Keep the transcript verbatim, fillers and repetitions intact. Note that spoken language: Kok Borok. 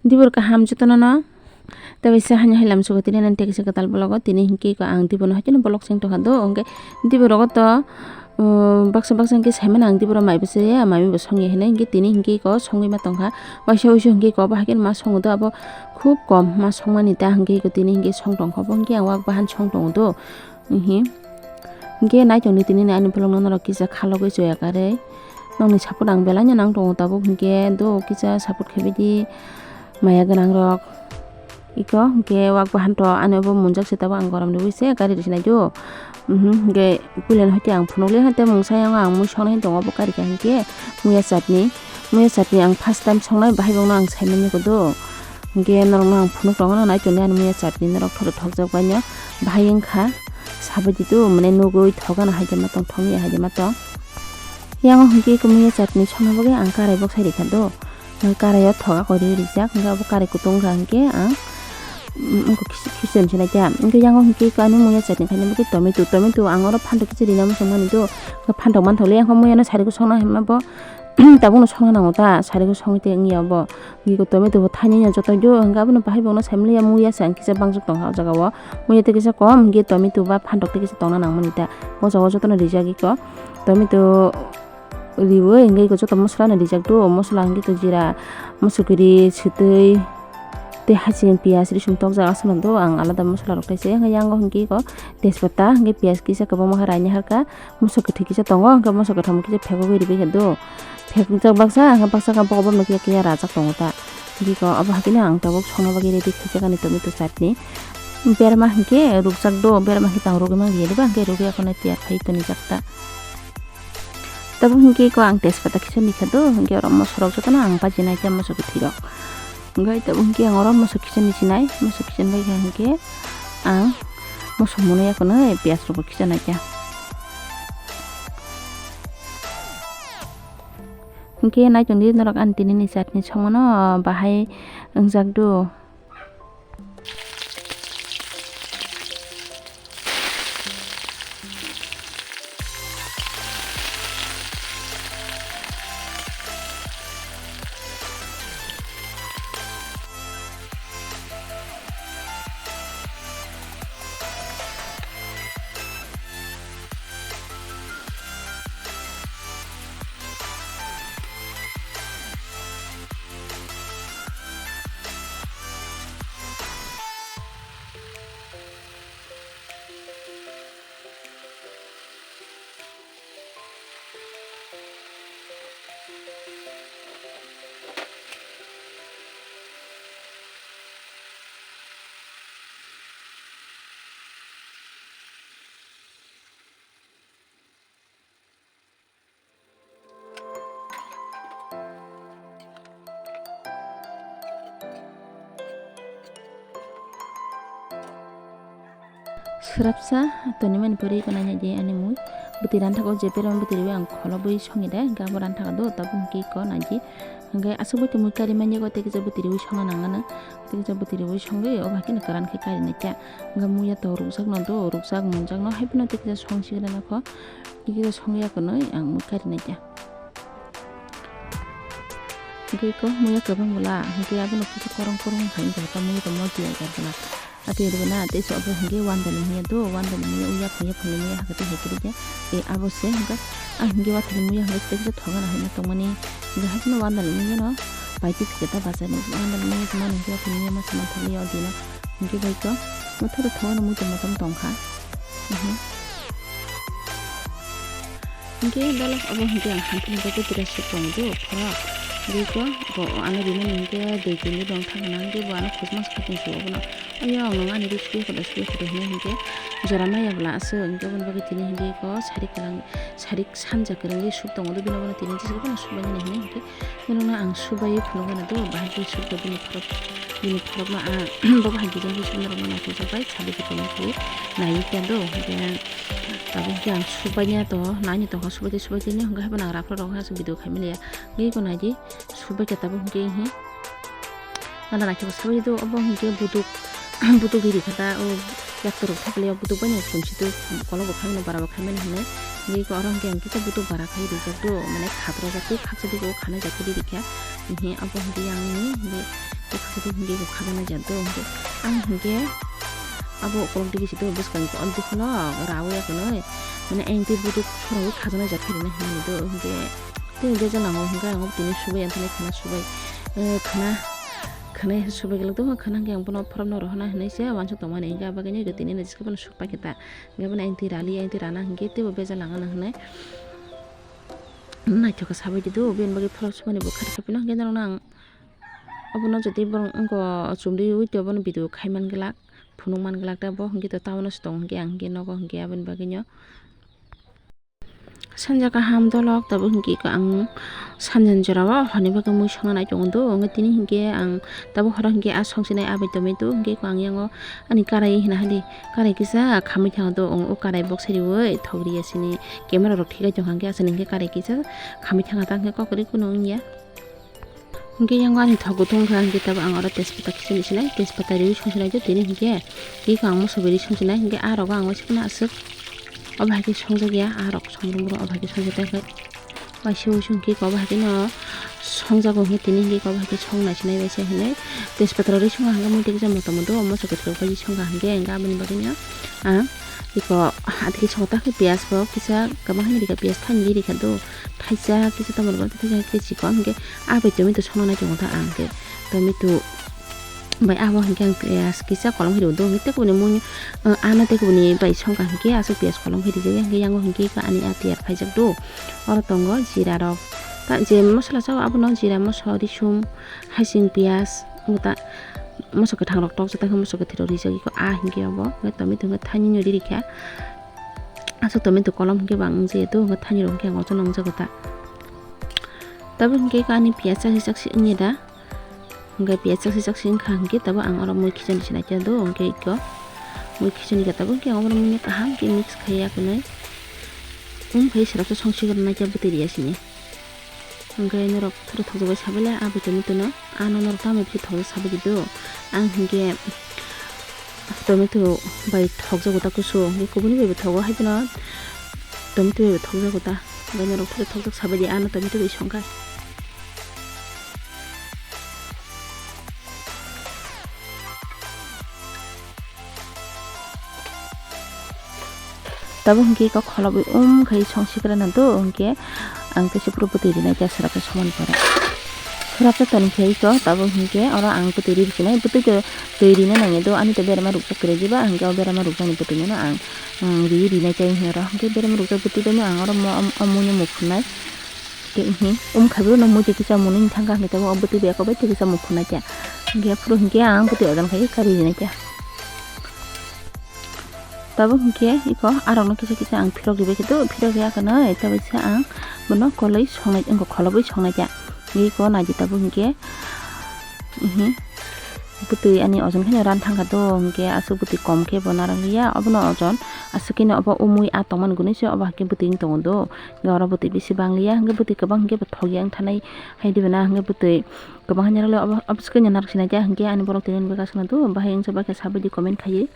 Dibor kaham jotono no. Tei bai se haino hai lam sugo tini nang tei kaisa kwtal vlog o tini hinkhe ko ang dibono haikhe no vlog seng tongkha do, hinkhe diborogo to, um, baksa baksa hinkhe saimano ang diboro mai bwsaya mai bo songya hinwi hinkhe tini hinkhe ko songwi ma tongkha. Waisa waisa hinkhe ko bo haikhe ma songo do, abo khub kom ma songmani ta hinkhe ko tini hinkhe song tongkha bo hinkhe ang wak bahan song tongo do. Hinkhe naitok ni tini ni ani vlog no norok kisa khalogwi choya karwi nokni support ang belai no nang tongo tabuk hinkhe do kisa support khaibaidi maya gwnang rok. Iko hwnkhe wak bahan to ani obo munjak se tabuk ang gorom riwi se gari rwsinai do. Mhm, hwnkhe puila ni hoite ang phunukliya hwnkhe mungsa yang ang mui songnai tongo obo karika hwnkhe muya chutney. Muya chutney ang first time songnai bahai bongno ang saimanya kodo. Hwnkhe norokno ang phunuk tongo naitonli ani muya chutney norok thoto thokjak baino bahai wngkha. Sabaidi do mane nugwi thok gana hai jema tong thok ya hai jema tong. Yang hwnkhe iko muya chutney songna bagwi ang karai bok sai rikha do. Hwnkhe karaio thoga kori rijak, hwnkhe abo karai kutung wngkha hwnkhe ang, mm, wngkha khichon se naikha. Hwnkhe yang hwnkhe kani muya chutney khaina bagwi tomato, tomato ang oro phantok kisa rina muchung mani do. Hwnkhe phantok manthokle yang muya no sari kusongna hinma bo tabukno songna nango ta, sari kusongwi tei wngya bo. Hwnkhe tomato bo thainwi ya joto do, hwnkhe abono bahai bongno saimaliya muya se ang kisa bangjak tongkha o jaga o. Muya tei kisa kom, hwnkhe tomato ba phantok tei kisa tongna nangmani ta. O jaga o jotono rijak iko tomato. Riwi hwnkhe iko joto mosola no rijak do, mosola hwnkhe to jira, mosokiri, swtwi, tei haching piyaj risum tokjak aswk no do ang alada mosola rok tei se hwnkhe yango hwnkhe iko tejpata hwnkhe piyaj kisa kwbangma khe raini harkha, mosok kwthwi kisa tongo hwnkhe mosok kwthangbo kisa phegogwi ribaikha do, phekjak baksa hwnkhe baksa khe bokoborok no kisa kisa rajak tongo ta, hwnkhe iko obo hwnkhe no ang tabuk songna bagwi ready khaijak ani tomato chutney, berma hwnkhe rukjak do, berma hwnkhe tang rugwi manliya diba hwnkhe rugwi akhornai tiyar khai tonijak ta. Tabuk hwnkhe iko ang tejpata kisa nikha do, hwnkhe oro mosorok jotono ang bajinai khe moso kwthwirok. Hwnkhe tabuk hwnkhe ang oro moso kisa nichinai, moso kisa bai khe hwnkhe ang moso mwnwi akhornai piyaj rokbo kisa naikha. Hwnkhe naitongdi norok ani tinini chutney songmano bahai wngjak do. Swrapsa tonimani pore iko nainai di ani mui. Bwtwi ranthago je berma bwtwi riwi ang kholobwi songi de, hwnkhe abo ranthago do, tabuk hwnkhe iko nai di. Hwnkhe aswk bwtwi mui kari manya go, tei kisa bwtwi riwi songna nangmano. Tei kisa bwtwi riwi songwi, obo haikhe no kwran khe kari naikha. Hwnkhe muya to rukjak no do, rukjak munjak no, haiphano tei kisa songsi rwna kho. Tei kisa songya kwnwi ang mui kari naikha. Hwnkhe iko muya kwbang bwla, hwnkhe abono kisa korong korong hai wngkha, muya tongmo tiyar kar bwla. Atwi rwgwna tei se obo hwnkhe wandalwi muya do, wandalwi muya, uya phungya phungni muya hakhe tei hai kwrwi khe. Tei abo se hwnkhe, ah, hwnkhe wathani muya hwnkhe tei kisa thogana hai tongmani. Hwnkhe haikhe no wandalwi muya no paitwi phikhe ta bachani, wandalwi muya se mani hwnkhe wathani muya masa manthokliya o dino. Hwnkhe bai khe, mothoro thogana muitu motom tongkha. Mhm. Hwnkhe belai obo hwnkhe ang hamtini bagwi dress se tong do, phorok. Hwnkhe bo ano rimani hwnkhe dui tini rong thangna hwnkhe bo ano khukma sakha tong sugo bono. Oyo ang nung ani ri suya khoda, suya khoda hinwi hwnkhe jora maya bwla aswk. Hwnkhe oboni bagwi tini hwnkhe ko sari kwlang, sari sanja kwrwngwi suk tongo do, bini ulo tini jesa bono suk manya hinwi hwnkhe. Norokno ang subai phunukgana do, bahai khe sukha bini phorok, bini phorokno ang bo bahai design khe sukha norokno naithokjak bai, sadi khe tongma khe naiwi khe do, hwnkhe tabuk khe ang subaina to, naini tongkha subaide subaide ni, hwnkhe haino ang raphra rok haino video khaimani ya, hwnkhe iko naidi, subai khe tabuk hwnkhe hi, nana naithok subai do, obo hwnkhe buduk, buduk riri kha da, o yaktor rok thakle o buduk bai no sumsi do, kolok bo khaimani, bara bo khaimani hinwi, hwnkhe iko oro hwnkhe ang kisa buduk bara khai rijak do, mane khatrajak tei khaksa digo khanai jak khe riri kha. Hihi abo hwnkhe yang ni, hwnkhe Tei khajak tei hwnkhe khajaknai jat do hwnkhe ang hwnkhe abo ukolog digi se do bwskang ko ang dikhuno rawi ya kwnwi mane ang tei buduk khorangwi khajaknai jat khe rwna hinwi do hwnkhe tei bejalango hwnkhe ang tini subai ang tini khwna subai khwna khwna subai glak do khwna hwnkhe ang bono phorokno rohorna hinwi se uansuk tongmani hwnkhe abo khe tini naisik bono sukpai khe ta hwnkhe bono ang twi rali ang twi rana hwnkhe teibo bejalangano hinwi naithok khe sabai di do bini bagwi phorok sumani bo kha rwkha phino hwnkhe norokno ang. Obono jodi borok wngkha chumriwi tei obono video khai man glak, phunuk man glak ta bo hwnkhe to town o se tongo hwnkhe ang hwnkhe nogo hwnkhe aboni bagwino. Sanja kaham dolok tabuk hwnkhe ang sanjani jora o horni bagwi mui songna nai tongo do hwnkhe tini hwnkhe ang tabuk horo hwnkhe a songchinai abai tongwi do hwnkhe ang yango ani karai hwnna hadi karai kisa khamwi thango do o karai boksai riwi thok riya sini camera rok thekai tongkha hwnkhe aswk hwnkhe karai kisa khamwi thangkha ta hwnkhe kok kwrwi kunu wngya. Hwnkhe yango ani thok kutung kha, hwnkhe tabuk ang oro tejpata khichini sinai, tejpata riwi songchinai tini hwnkhe, tei ang moso bai ri songchinai, hwnkhe ah rogo ang uaisukno aswk. Obo hai khe songjak ya, ah rok songbrung brung obo hai khe songjak tei waisa waisa hwnkhe obo hai kheno songjago hwnkhe tini hwnkhe obo hai khe song naisinai bai se hinwi tejpata rok ri songkha hwnkhe mui tei kisa motom do moso kwthwirok bai songkha hwnkhe aboni bagwino ang iko atwi songwta khe piyaj bo kisa kwbangma rikha piyaj thani rikha do. Thaisa kisa tamoni bagwi thaisa khe chikon hwnkhe ah bai tomato songna nai tongo ta ang khe tomato bai abo hwnkhe ang piyaj kisa kolom khe rw do hwnkhe tei kubuni mui ano tei kubuni bai songkha hwnkhe aswk piyaj kolom khe rijak ya hwnkhe yango hwnkhe ani ah tiyar khaijak do oro tongo jira rok ta je mosola sao abono jira moso risum hasing piyaj ta moso kwthang rok tokjak ta khe moso kwthwi rok rijak iko ah hwnkhe obo hwnkhe tomato hwnkhe thani no ri rikha. Aswk tomato kolom hwnkhe bang wng jeto hwnkhe thani rok hwnkhe ang ochono wng jago ta. Tabuk hwnkhe ani piyaj chakse chakse wngya da. Hwnkhe piyaj chakse chakse wngkha hwnkhe tabuk ang oro mui khichani se naikhe do hwnkhe iko mui khichani khe tabuk hwnkhe ang oro mui kaham khe mix khai ya kwnwi. Wng khai srapsa songsi rwna khe bwtwi riya sini. Hwnkhe norok thoro thokjagwi sabaile ah bai tomato no. Ano norok tamo bithi thokjak sabai di do. Ang hwnkhe tomato bai thokjago ta kusu, hwnkhe kubuni bai bo thogo, hai phano tomato bai bo thokjago ta. Hwnkhe norok thoro thokjak sabai di, ano tomato bai songkha. Tabuk hwnkhe iko kholobwi um khai songsikrana do hwnkhe ang teisa phuru bwtwi rinai khe srapsa somani pore. Srapsa toni khe iko tabuk hwnkhe oro ang bwtwi ri rwkhinai bwtwi twi rina nangya do ani to berama rukjak kwrwi diba hwnkhe o berama rukjakni bwtwino ang riwi rinai khe oro hwnkhe berama rukjak bwtwi baino ang oro mo o muino muphunai. Tei hwnwi um khai bono mui twi kisa mwnwi thangkha hwnkhe tabuk o bwtwi bai eko bai twi kisa muphunai khe. Hwnkhe aphuru hwnkhe ang bwtwi ojon khai kari rinai khe. Tabuk hwnkhe iko arokno kisa kisa ang phirok ribai khe do, phirok riya khe no tabuk kisa ang bono koloi songnai wngkha kholobwi songnai khe. Iko naidi tabuk hwnkhe bwtwi ani ojon kheno ran thangkha do, hwnkhe aswk bwtwi kom khe bo narwk liya, obono ojon aswk kheno obo umui ah tongmani gunui se obo hakhe bwtwi wng tongo do. Hwnkhe oro bwtwi bisi bang liya, hwnkhe bwtwi kwbang hwnkhe bo thok ya wng thanai hai diba na, hwnkhe bwtwi kwbang hanya rwle obo, obo swkhe nang narwk sinai khe, hwnkhe ani borok tini bwkha swkang do, bahai wngsa bahai khe sabai di comment khaiwi.